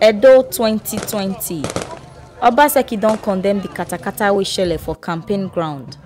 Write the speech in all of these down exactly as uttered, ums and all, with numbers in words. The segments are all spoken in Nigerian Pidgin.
Edo twenty twenty. Obaseki don condemn the katakata wey shele for campaign ground.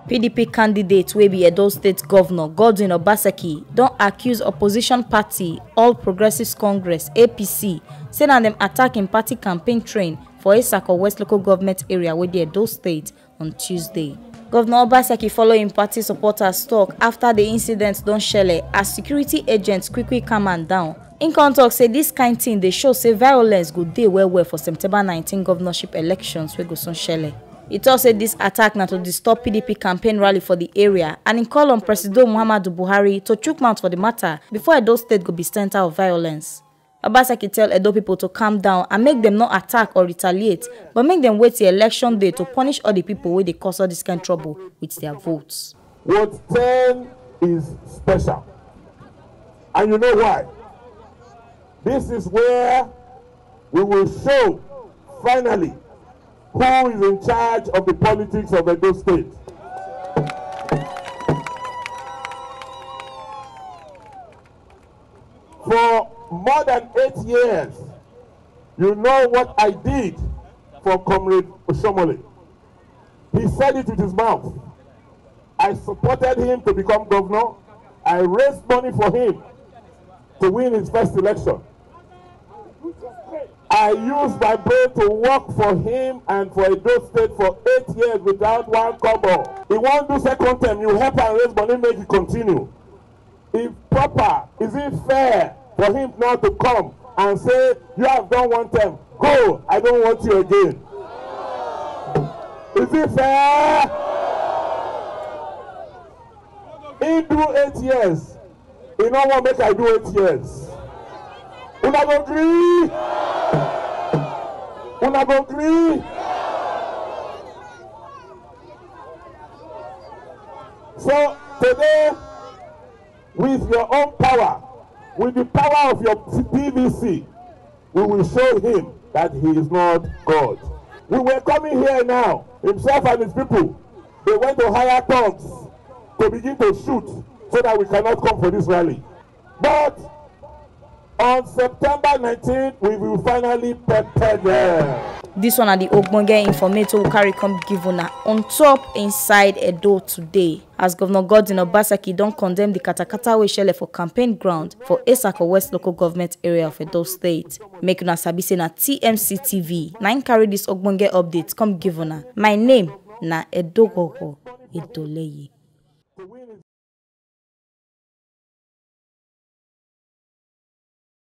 P D P candidate wey be Edo State Governor Godwin Obaseki don accuse opposition party All Progressives Congress, A P C, say na dem attack im party campaign train for Esako West Local Government Area wey dey Edo State on Tuesday. Governor Obaseki follow im party supporters talk after the incident don shele as security agents quickly calm am down. Im come talk say this kind thing dey show say violence go dey well well for September nineteen governorship elections wey go soon shele. He talk say this attack na to disturb P D P campaign rally for the area, and he call on Presido Muhammadu Buhari to chook mouth for the matter before Edo State go be center of violence. Obaseki tell Edo people to calm down and make dem no attack or retaliate, but make dem wait till election day to punish all the people wey dey cause all this kind trouble with their votes. Ward ten is special. And you know why? This is where we will show, finally, who is in charge of the politics of Edo State. For more than eight years, you know what I did for Comrade Oshomole. He said it with his mouth. I supported him to become governor. I raised money for him to win his first election. I used my brain to work for him and for Edo State for eight years without one kobo. He won't do second term. You help and raise money, make it continue. If proper, is it fair for him now to come and say, "You have done one term, go, I don't want you again"? Is it fair? He do eight years. He no wan make I do eight years. Una go gree? Una go gree? So today, with your own power, with the power of your P V C, we will show him that he is not God. We were coming here now, himself and his people, they went to hire thugs to begin to shoot so that we cannot come for this rally. But on September nineteenth, we will finally pepper them. This one na the ogbonge informate wey we carry come give una on top inside Edo today. As Governor Godwin Obaseki don condemn the katakata wey shele for campaign ground for Esako West Local Government Area of Edo State. Make una sabi say na T M C T V na im carry this ogbonge update come give una. My name na Edogogo Edoleye.